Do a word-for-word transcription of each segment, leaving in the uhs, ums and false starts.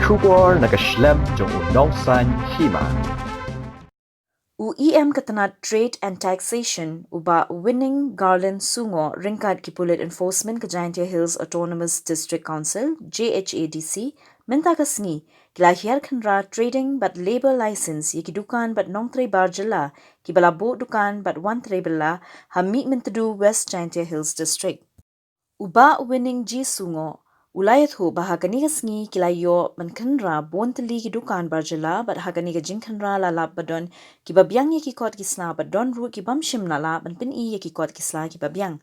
Khubor na ka shlem jong u nongsan hima. U E M ka tnat Trade and Taxation, u Bah Winning Garland Sungo, ryngkat ki pulit enforcement ka Jaintia Hills Autonomous District Council, J H A D C, mynta ka sngi ki la hiar khynra trading bad labour license ïa ki dukan bad nongtrei bar jylla kiba la buh dukan bad wan trei bylla ha Mihmyntdu, West Jaintia Hills District. U Bah Winning G Sungo u la ïathuh ba ha kane ka sngi ki la ïoh ban khynra bun tylli ki dukan bar jylla bad ha kane ka jingkhynra la lap ba don kiba biang ïa ki kot ki sla bad don ruh ki bym shym la lah ban pyni ïa ki kot ki sla kiba biang.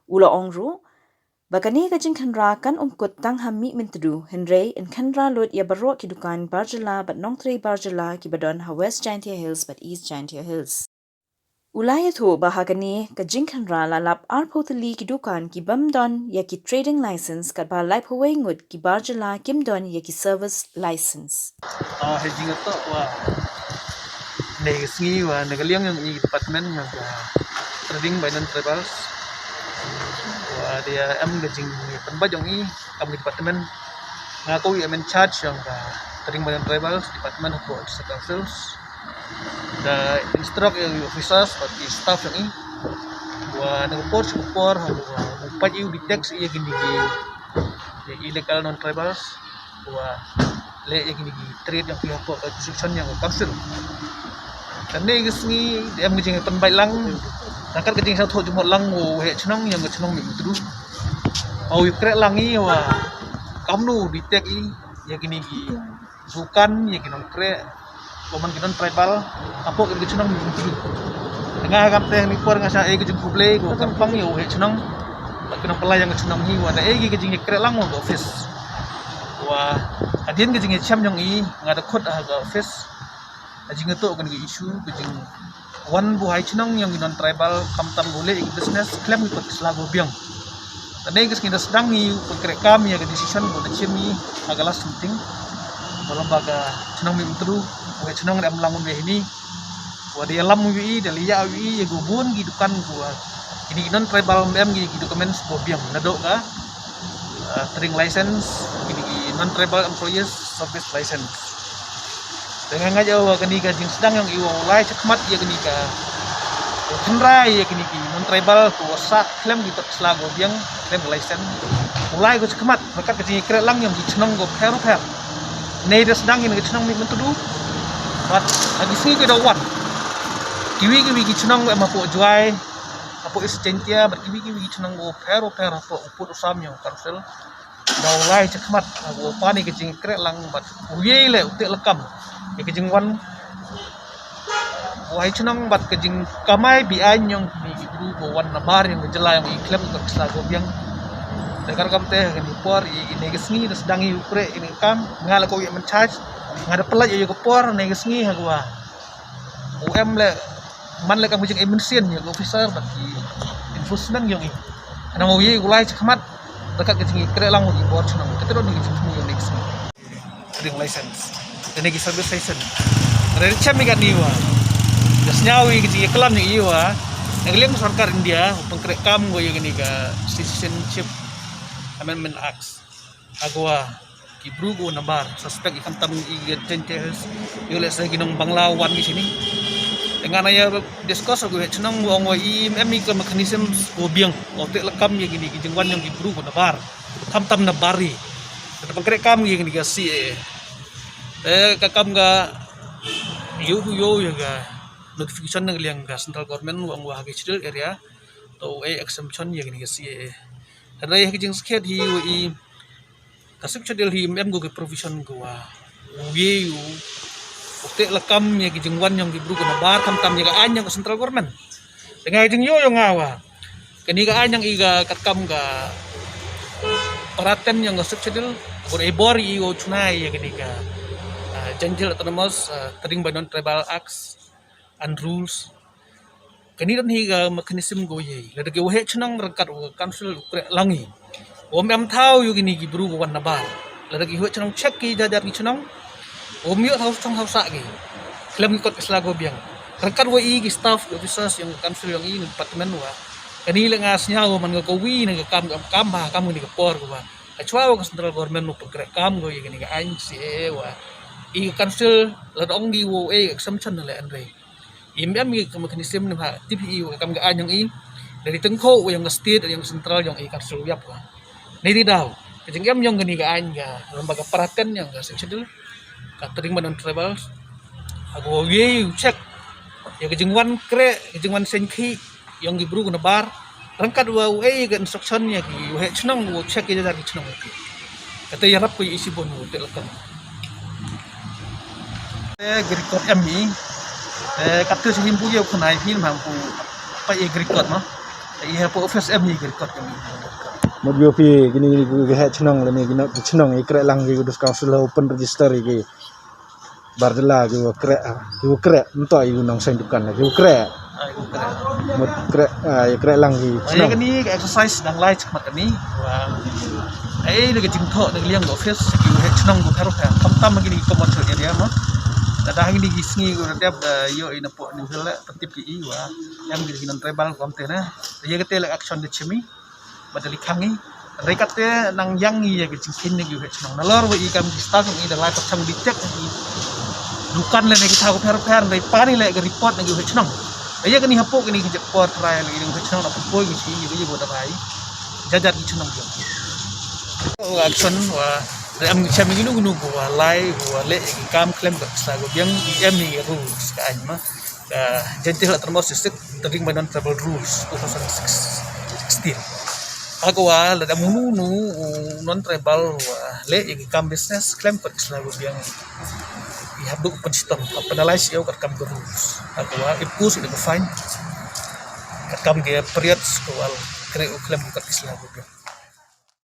U la ong ruh ba kane ka jingkhynra kan ym kut tang ha Mihmyntdu, hynrei yn khynra lut ïa baroh ki dukan bar jylla bad nongtrei bar jylla kiba don ha West Jaintia Hills bad East Jaintia Hills. U la ïathuh ba ha kane ka jingkhynra la lap arphew tylli ki dukan ki bym don ïa ki trading license, katba laiphew wei ngut ki bar jylla kim don ïa ki service license. Ah, ha jingïathuh wa ne ka sngi wa ne ka liang ïong i department ïong ka trading by non-tribals. Wa dei em ka jingpynbeit ïong i kam ka department. Nga ko i em in charge ïong ka trading by non-tribals department hapoh District Councils. Da instruct ïa ki officers bad ki staff ïong i wa na ka por sha ka por ha u peit ïa u detect ïa kine ki illegal non-tribals wa leh ïa kine ki trade ïong ki hapoh ka jurisdiction ïong ka council. Kane ka sngi em ka jingpynbeit lang, na ka jingïasngewthuh jingmut lang u heh chnong ïong ka chnong Mihmyntdu. Ba u ïakren lang i wa kamnu detect i ïa kine ki dukan ïa ki nongtrei, ko man ki non-tribal hapoh ki chnong Mihmyntdu. Nga ha kam te ni por nga sa ei ka jingkhublei ko kam pang ïa u heh chnong bad ki nongpynlait ïong ka chnong hi wa da ei ki jingïakren lang wa ka office. Wa hadien ka jingïashem ïong i nga da khot ha ka office. Ka jingïathuh kane ka issue ka jing wan buhai chnong ïong ki non-tribal khamtam u leh ïa ki business khlem ki kot ki sla ko biang. Tang ka sngi da sdang i u pynkhreh kam ïa ka decision ko da shim i ha ka last meeting. Ba long ba ka chnong Mihmyntdu, ka chnong da em lang un wei hini. Wa da ïalam u i, da leh ïa u i ïa ko bun ki dukan ko wa kine ki non-tribal em ki documents ko biang naduh ka ah, trading license, kine ki non-tribal employees service license. Te nga ngeit ïa u wa kane ka jingsdang ïong i wa u lai shakhmat ïa kane ka, u khynra ïa kine ki non-tribal ko wa sah khlem ki kot ki sla ko biang khlem ki license. U lai ko shakhmat ryngkat ka jingïakren lang ïong ki chnong ko pher pher. Nei da sdang ïa ka chnong Mihmyntdu bad ha ki sngi ki da wan kiwi kiwi ki chnong em hapoh Jowai, hapoh East Jaintia bad kiwi kiwi ki chnong ko pher pher hapoh u pud u sam ïong ka council. Da u lai shakhmat ha u pan ïa ka jingïakren lang bad u ïei leh u teh lakam ïa ka jingwan u heh chnong bad ka jingkamai beaiñ ïong kine ki bru ko wan nabar ïong ka jylla ïong i khlem ki kot ki sla ko biang. Te ka rukom te ha kane ka por ïa kane ka sngi da sdang i u khreh ïa kane ka kam, nga la ko ïa em in charge, nga da pynlait ïa ka por kane ka sngi ha ka wa u em leh man leh kam ka jingïamynsian ïa ka officer bad ki enforcement ïong i. Khnang u ïei u lai shakhmat ryngkat ka jingïakren lang u i bor chnong. Kata don ïa ka jingthmu ïong next trading license, kane ki service license. Re chem ïa kane wa da sñiaw ïa ka jingïaklam ïong i wa na ka liang sorkar India u pynkhreh kam ko ïa kane ka Citizenship Amendment Act. Agwa ki bru ko nabar suspect i khamtam i Gentile, ïoh leh sa ki nong Bangla wan ki shini. Te nga na ïa discuss ko ïa chnong wa ong wa i em i ka mechanism ko biang o te lakam ïa kini ki jingwan ïong ki bru ko nabar khamtam nabar i. Te pynkhreh kam ïa kini ka C A A. Te ka kam ka ïoh ïoh ïa ka notification na ka liang ka central government wa ong wa ha ki schedule area to e exemption ïa kini ka C A A. Hynrei ha ki jingskhet hi wa i ka Sixth Schedule hi em ko ki provision ko wa u ye u u te lakam ïa ki jingwan ïong ki bru ko nabar khamtam ïa ka aiñ ïong ka central government. Te nga jingïoh ïong nga wa kani ka aiñ ïong i ka katkam ka paraten ïong ka Sixth Schedule ko e bor i u chuna ïa kani ka, ah, Jaintia Hills Autonomous, ah, Trading by Non-Tribal Acts and Rules. Kani don hi ka mechanism ko ye lada ki waheh chnong ryngkat u council u kreh lang i. Um em thaw ïa kini ki bru ko wan nabar. Lada ki waheh chnong check ki jar jar ki chnong, um ïoh thaw song thaw sah ki khlem ki kot ki sla ko biang. Ryngkat wa i ki staff, ki officers ïong council ïong i department wa kani le nga sñiaw man ka kawi na ka kam, kam ba kam kani ka por ko wa Hashwa wa ka central government u pynkhreh kam ko ïa kane ka aiñ C A A wa i ka council la dang ong ki wa e ka exemption na le anre. Im em ki ka mechanism ne ha tip i wa ka kam ka aiñ yong i. Dari tengko wa yong ka state yong ka central yong i council yap wa. Ni di daw ka jingem yong kane ka aiñ ka lamba ka paraten yong ka section dul ka tring manon tribal. Aku ye check ya ka jingwan kre ka jingwan sengki yong ki bru na bar. Rangkat wa u e ka instruction ya ki u he chnong u check ya jar ki chnong ki. Kata ya rap ko isi bon u te lakam. Te gri kot em ni. Te kata sehim pu ya khunai phi mam pu pa ya gri kot ma. Te ya pu office em ni gri kot em ni. Mut yo phi kini kini ku he chnong le ni kini chnong i kre lang ki dus council open register ki. Bar jylla ki wa kre ki wa kre nto i nong seng dukan ki wa kre. Mut kre i kre lang ki. Ai kani ka exercise dang lai chak mat kani. Wa ai da ka jingthoh da ka liang ka office ki wa he chnong ko thar ka tam tam kini commercial area ma. Da da kini ki sngi ko dep da yo i na po ni hel la patip ki i wa yang ki non tribal kom te na. Ya ka te la action de chimi. Ba da likhang i. Rekat te nang yang i ya ka jingkhin ne ki u he chnong. Nalor wa i kam ki staff i da lai pat chang di check i. Dukan le ne ki thaw pher pher dei pani le ka report ne ki u he chnong. Ya kani hapo kani ki jep por trai le ki u he chnong na poi ki chi i ba da bai. Jajar ki chnong jong. Wa action wa da am ki cham ki nu nu wa lai wa le ki kam klem ka sa go biang i em ni rules ka aiñ ma. Ka jenti la termos sisik tering non tribal rules two thousand sixteen. Aku wa la da munu nu non tribal wa le ya ki kam business klem kot sla go biang. I hab duk pen sitom penalize ya kat kam ke rules. Aku wa ipus ina ke fine. Kat kam ke period ko wa kre u klem kot sla go biang.